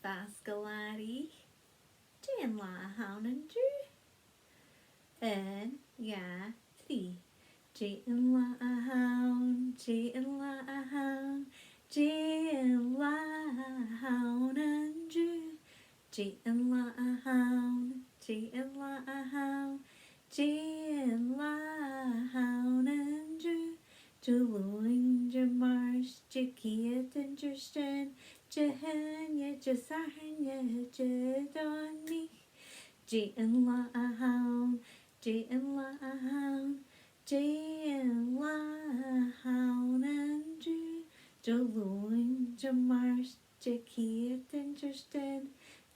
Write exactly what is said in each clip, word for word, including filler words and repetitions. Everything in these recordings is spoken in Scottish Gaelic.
Bàsgadh làraich. Dè an là a th' ann an-diugh? Aon, dhà, trì. Dè an là a th' ann? Dè an là a th' ann? Dè an là a th' ann an-diugh? Dè an là a th' ann? Dè an là a th' ann? Dè an là a th' ann an-diugh? Diluain, Dimàirt, Diciadain, Diardaoin, Dihaoine, Disathairne, Didòmhnaich. Dè an là a th' ann? Dè an là a th' ann? Dè an là a th' ann an-diugh? Diluain, Dimàirt, Diciadain, Diardaoin,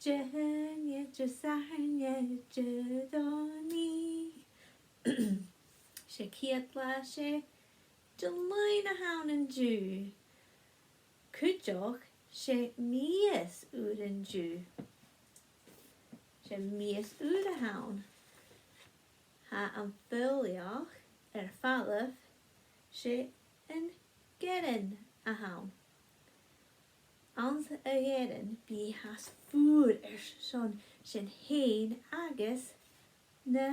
Dihaoine, Disathairne, Didòmhnaich. 'S e a' chiad là, 's e Diluain a th' ann an-diugh. Cuideachd, 's e mìos ùr an-diugh. 'S e mìos ùr a th' ann. Tha am Faoilleach air falbh, 's e an Gearran a th' ann. Anns a' Ghearran bidh e fhathast fuar airson sinn fhèin agus na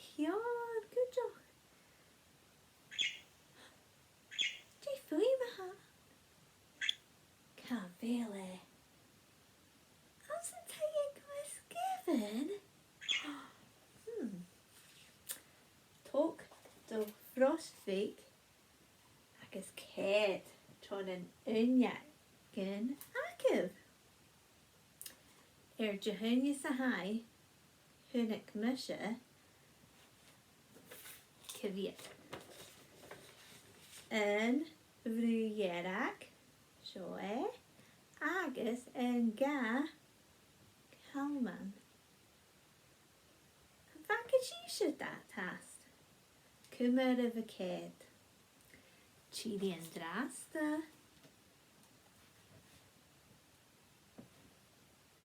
h-eòin cuideachd. Dè am fuaim a th' ann? Càit a bheil e? Anns an taigh aig Miss Given? Hmm. Tog do phros bheag agus coimhead tron uinneagan agaibh. Air Dihaoine sa chaidh, chunnaic mise coimhead. An brù dhearg, seo e, agus an dà chalman. Am faca sibhse dad fhathast? Cumaibh a' coimhead. Tìoraidh an-dràsta.